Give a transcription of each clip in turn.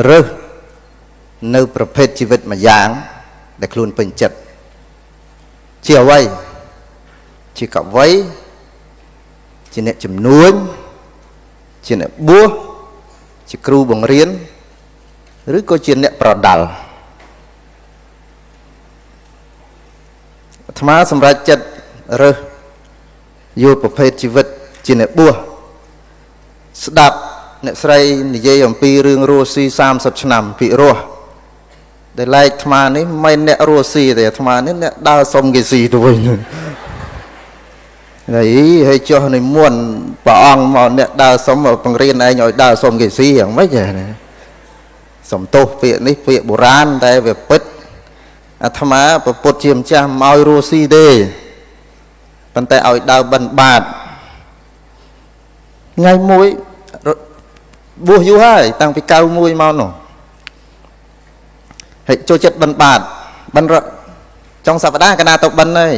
រើសនៅប្រភេទជីវិតម្យ៉ាងដែលខ្លួនពេញចិត្តជាអ្វីជាកវីជាអ្នកជំនួញជាអ្នកបួសជាគ្រូបង្រៀនឬក៏ជាអ្នកប្រដាល់អាត្មាសម្រេចចិត្តរើសយកប្រភេទជីវិតជាអ្នកបួសស្ដាប់អ្នកស្រីនិយាយអំពីរឿងរស់ស៊ី30ឆ្នាំពីរស់ដែលឡែកអាត្មានេះមិនអ្នករស់ស៊ីទេអាត្មានេះអ្នកដើរសុំគេស៊ីទៅវិញហើយហើយចុះនិមន្តព្រះអង្គមកអ្នកដើរសុំបង្រៀនឯងឲ្យដើរសុំគេស៊ីយ៉ាងម៉េចណាសំទោសពាក្យនេះពាក្យបុរាណតែវាពិតអាត្មាព្រះពុទ្ធជាម្ចាស់មកឲ្យរស់ស៊ីទេប៉ុន្តែឲ្យដើរបិណ្ឌបាតថ្ងៃមួយបួសយូរហើយតាំងពី91មកនោះហើយចូលចិត្តបិណ្ឌបាតបិណ្ឌចុងសប្តាហ៍កណាទៅបិណ្ឌហើយ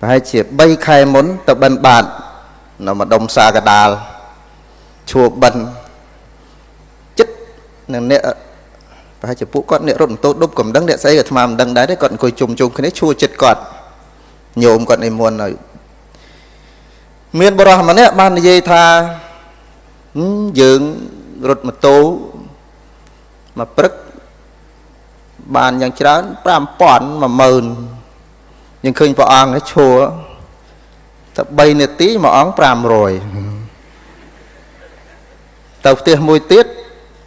ប្រហែលជា3ខែមុនទៅបិណ្ឌបាតនៅម្ដុំសាកដាលឈួរបិណ្ឌចិត្តនឹងអ្នកប្រហែលជាពួកគាត់អ្នករត់ម៉ូតូឌុបក៏មិនដឹងអ្នកស្អីក៏អាត្មាមិនដឹងដែរទេគាត់អង្គុយជុំជុំគ្នាឈួរចិត្តគាត់ញោមគាត់និមន្តឲ្យមានបុរសម្នាក់បាននិយាយថាយើងរត់ម៉ូតូមកព្រឹកបានយ៉ាងច្រើន5000 10000យើងឃើញព្រះអង្គឈួរតែ3នាទីមួយអង្គ500ទៅផ្ទះមួយទៀត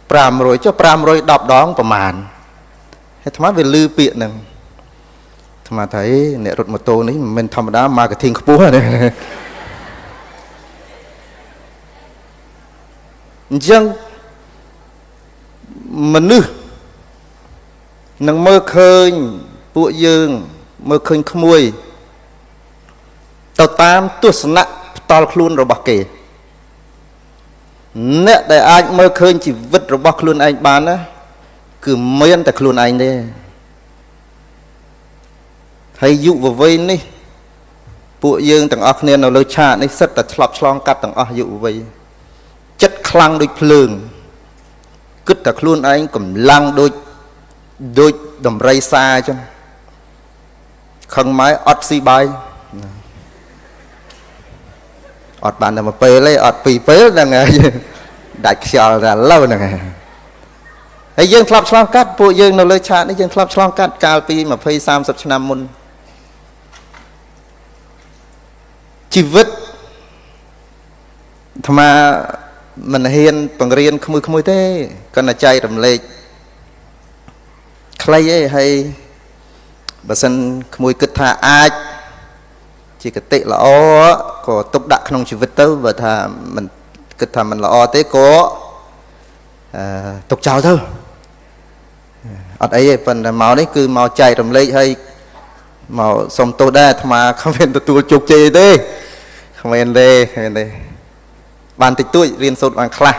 500ចុះ510ដងប្រមាណហើយអាត្មាវាលឺពាក្យហ្នឹងអាត្មាថាអេអ្នករត់ម៉ូតូនេះមិនមែនធម្មតា marketing ខ្ពស់ទេអញ្ចឹងមនុស្សនឹងមើលឃើញពួកយើងមើលឃើញក្មួយទៅតាមទស្សនៈផ្ទាល់ខ្លួនរបស់គេអ្នកដែលអាចមើលឃើញជីវិតរបស់ខ្លួនឯងបានណាគឺមានតែខ្លួនឯងទេហើយយុវវ័យនេះពួកយើងទាំងអស់គ្នានៅលើឆាកនេះសិតតែឆ្លប់ឆ្លងកាត់ទាំងអស់យុវវ័យចិត្តខ្លាំងដូចភ្លើងគិតតែខ្លួនឯងកម្លាំងដូចដំរីសាអញ្ចឹងខឹងម៉ែអត់ស៊ីបាយអត់បានតែមួយពេលទេអត់ពីរពេលហ្នឹងហើយដាច់ខ្យល់តែឥឡូវហ្នឹងហើយយើងធ្លាប់ឆ្លងកាត់ពួកយើងនៅលើឆាកនេះយើងធ្លាប់ឆ្លងកាត់កាលពី20 30ឆ្នាំមុនជីវិតអាត្មាមិនហ៊ានបង្រៀនក្មួយៗទេគាត់តែចែករំលែកខ្លីឯងហើយបើសិនក្មួយគិតថាអាចជាគតិល្អក៏ទុកដាក់ក្នុងជីវិតទៅបើថាមិនគិតថាមិនល្អទេក៏ទុកចោលទៅអត់អីទេប៉ុន្តែមកនេះគឺមកចែករំលែកហើយមកសុំទោសដែរអាត្មាគ្មានទទួលជោគជ័យទេគ្មានទេគ្មានទេបានតិចតួចរៀនសូត្របានខ្លះ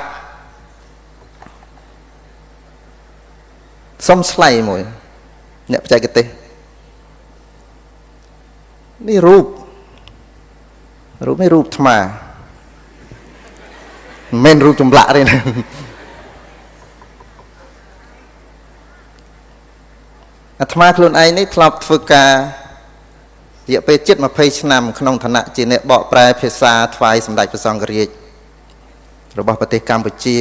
សុំឆ្លៃមួយអ្នកបច្ចេកទេសនេះរូបនេះរូបអាត្មាមិនមែនរូបចម្លាក់ទេណាអាត្មាខ្លួនឯងនេះធ្លាប់ធ្វើការរយៈពេលជិត20ឆ្នាំក្នុងឋានៈជាអ្នកបកប្រែភាសាថ្វាយសម្ដេចព្រះសង្ឃរាជរបស់ប្រទេសកម្ពុជា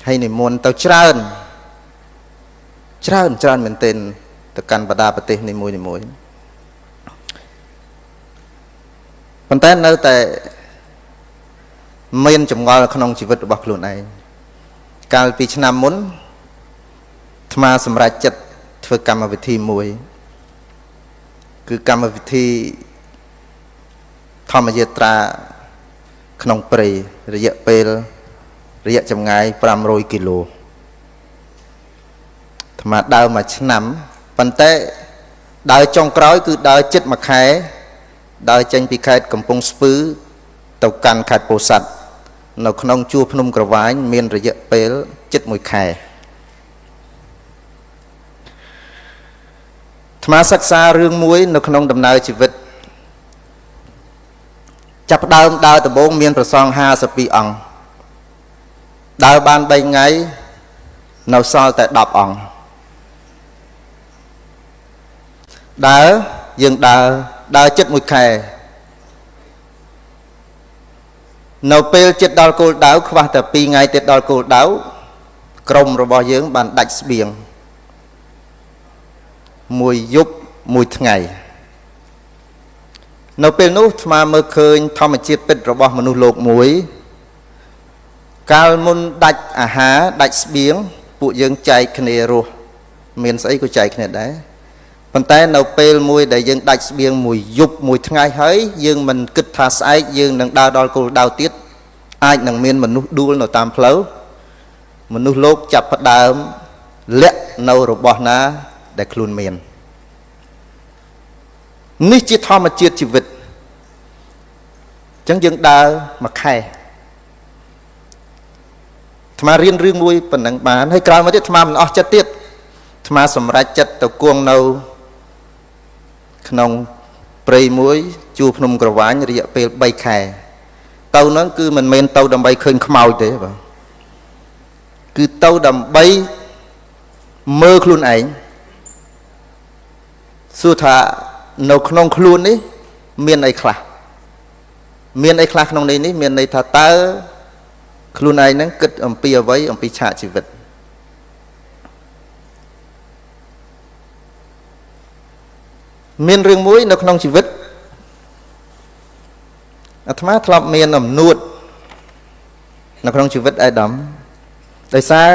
ហើយនិមន្តទៅច្រើនច្រើនច្រើនមែនទែនទៅកាន់បណ្ដាប្រទេសនីមួយៗប៉ុន្តែនៅតែមានចម្ងល់ក្នុងជីវិតរបស់ខ្លួនឯងកាលពីឆ្នាំមុនអាត្មាសម្រេចចិត្តធ្វើកម្មវិធីមួយគឺកម្មវិធីធម្មយាត្រាក្នុងព្រៃរយៈពេលរយៈចម្ងាយ500គីឡូអាត្មាដើរមួយឆ្នាំប៉ុន្តែដើរចុងក្រោយគឺដើរជិតមួយខែដើរចេញពីខេត្តកំពង់ស្ពឺទៅកាន់ខេត្តពោធិ៍សាត់នៅក្នុងជួរភ្នំក្រវាញមានរយៈពេលជិតមួយខែអាត្មាសិក្សារឿងមួយនៅក្នុងដំណើរជីវិតចាប់ផ្ដើមដើរដំបូងមានព្រះសង្ឃ52អង្គ ដើរបាន3ថ្ងៃនៅសល់តែ10អង្គដើរយើងដើរចិត្ត1ខែនៅពេលចិត្តដល់គោលដៅខ្វះតែ2ថ្ងៃទៀតដល់គោលដៅក្រុមរបស់យើងបានដាច់ស្បៀងមួយយប់មួយថ្ងៃនៅពេលនោះអាត្មាមើលឃើញធម្មជាតិពិតរបស់មនុស្សលោកមួយកាលមុនដាច់អាហារដាច់ស្បៀងពួកយើងចែកគ្នារស់មានស្អីក៏ចែកគ្នាដែរប៉ុន្តែនៅពេលមួយដែលយើងដាច់ស្បៀងមួយយប់មួយថ្ងៃហើយយើងមិនគិតថាស្អែកយើងនឹងដើរដល់គោលដៅទៀតអាចនឹងមានមនុស្សដួលនៅតាមផ្លូវមនុស្សលោកចាប់ផ្ដើមលាក់នៅរបស់ណាដែលខ្លួនមាននេះជាធម្មជាតិជីវិតអញ្ចឹងយើងដើរមួយខែអាត្មារៀនរឿងមួយប៉ុណ្ណឹងបានហើយក្រោយមកទៀតអាត្មាមិនអស់ចិត្តទៀតអាត្មាសម្រេចចិត្តទៅគង់នៅក្នុងព្រៃមួយជួរភ្នំក្រវាញរយៈពេល3ខែទៅហ្នឹងគឺមិនមែនទៅដើម្បីឃើញខ្មោចទេបាទគឺទៅដើម្បីមើលខ្លួនឯងសួរថានៅក្នុងខ្លួននេះមានអីខ្លះមានអីខ្លះក្នុងនេះនេះមានន័យថាតើខ្លួនឯងហ្នឹងគិតអំពីអ្វីអំពីឆាកជីវិតមានរឿងមួយនៅក្នុងជីវិតអាត្មាធ្លាប់មានអំនួតនៅក្នុងជីវិតអាដាមដោយសារ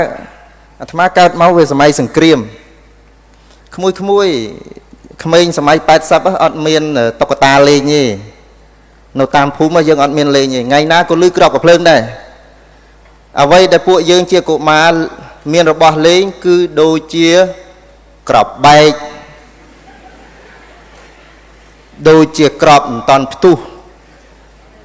អាត្មាកើតមកវាសម័យសង្គ្រាមក្មួយក្មេងសម័យ80អត់មានតុក្កតាលេងទេនៅតាមភូមិយើងអត់មានលេងទេថ្ងៃណាក៏លឺក្របកាភ្លើងដែរអ្វីដែលពួកយើងជាកុមារមានរបស់លេងគឺដូចជាក្របបែកដូចជាក្របមិនតាន់ផ្ទុះ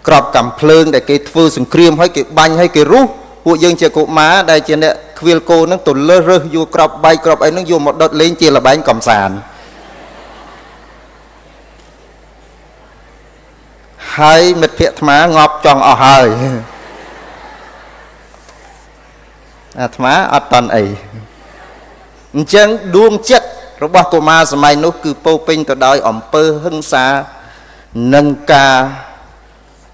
ក្របកាំភ្លើងដែលគេធ្វើសង្គ្រាមហើយគេបាញ់ហើយគេរុះពួកយើងជាកុមារដែលជាអ្នកខ្វៀលគោហ្នឹងទៅលើសរើសយកក្របបែកក្របអីហ្នឹងយកមកដុតលេងជាល្បែងកំសាន្តហើយមិត្តភក្តិអាត្មាងាប់ចង់អស់ហើយអាត្មាអត់តន់អីអញ្ចឹងដួងចិត្តរបស់កុមារសម័យនោះគឺពោពេញទៅដោយអំពើហិង្សានិងការ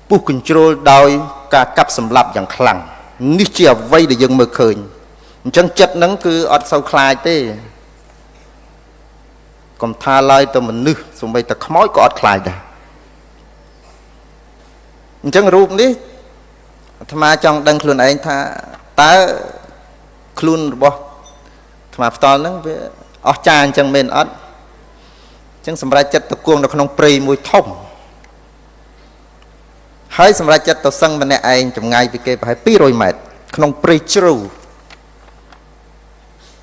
ពុះកញ្ជ្រោលដោយការកាប់សម្លាប់យ៉ាងខ្លាំងនេះជាអ្វីដែលយើងមើលឃើញអញ្ចឹងចិត្តហ្នឹងគឺអត់សូវខ្លាចទេកុំថាឡើយទៅមនុស្សសូម្បីតែខ្មោចក៏អត់ខ្លាចដែរអញ្ចឹងរូបនេះអាត្មាចង់ដឹងខ្លួនឯងថាតើខ្លួនរបស់អាត្មាផ្ទាល់ហ្នឹងវាអស្ចារ្យអញ្ចឹងមែនអត់អញ្ចឹងសម្រេចចិត្តទៅគង់នៅក្នុងព្រៃមួយធំហើយសម្រេចចិត្តទៅសឹងម្នាក់ឯងចម្ងាយពីគេប្រហែល200ម៉ែត្រក្នុងព្រៃជ្រៅ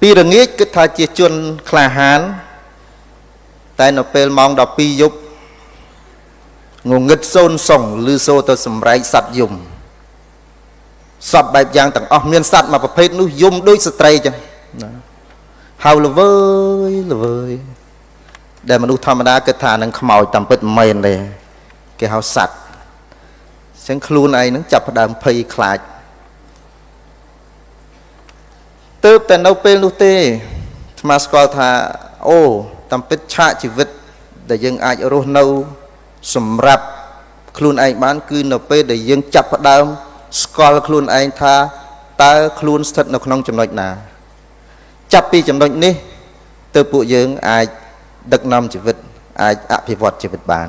ពីរងាចគិតថាជាជនក្លាហានតែនៅពេលម៉ោង12យប់ងងឹតសូនសុងឮសូរទៅសម្រែកសត្វយំសត្វបែបយ៉ាងទាំងអស់មានសត្វមួយប្រភេទនោះយំដូចស្ត្រីចឹងណាហៅល្វើយល្វើយដែលមនុស្សធម្មតាគិតថានឹងខ្មោចតាមពិតមិនមែនទេគេហៅសត្វចឹងខ្លួនឯងនឹងចាប់ផ្ដើមភ័យខ្លាចទើបតែនៅពេលនោះទេអាត្មាស្គាល់ថាអូតាមពិតឆាកជីវិតដែលយើងអាចរស់នៅសម្រាប់ខ្លួនឯងបានគឺនៅពេលដែលយើងចាប់ផ្ដើមស្គាល់ខ្លួនឯងថាតើខ្លួនស្ថិតនៅក្នុងចំណុចណាចាប់ពីចំណុចនេះទើបពួកយើងអាចដឹកនាំជីវិតអាចអភិវឌ្ឍជីវិតបាន